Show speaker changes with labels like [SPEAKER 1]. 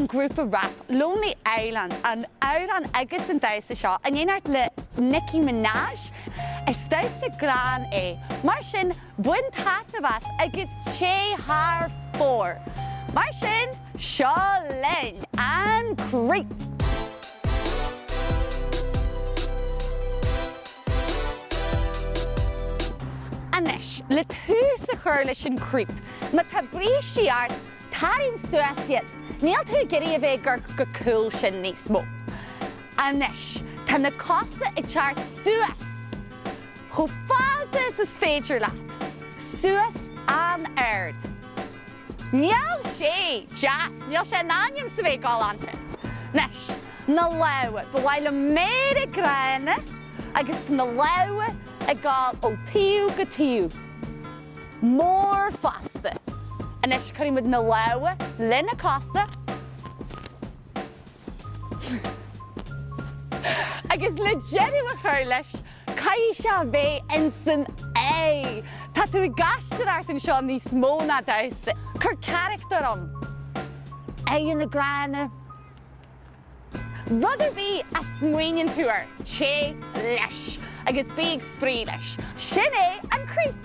[SPEAKER 1] grúpa rap Lonely Island an amhrán agus an damhsa seo in éineacht le Nicki Minaj. Is damhsa gránna é, mar sin bain taitneamh as agus téigh thar fóir! Mar sin, seo linn, an Creep! Anois, le tús a chur leis an Creep, má tá brístí ort, Tarraing suas iad. Níl tú ag iarraidh a bheith ag amharc chomh cool sin níos mó. Anois, tá na cosa ag teacht suas chomh fada is is féidir leat. Suas an-ard. Níl sé deas, níl sé in ainm is a bheith galánta. Anois, na lámha. Ba mhaith liom méara gránna agus tá na lámha ag dul ó taobh go taobh. Mór fosta. Anois cuirfidh muid na lámha le na cosa agus le deireadh a chur leis, caithfidh sé a bheith ins an aer. Tá tú ag aisteoireacht anseo níos mó ná damhsa. Cuir carachtar ann. Aghaidheanna gránna. Rud ar bith a smaoiníonn tú air, téigh leis agus bí ag spraoi leis. Sin é an Creep!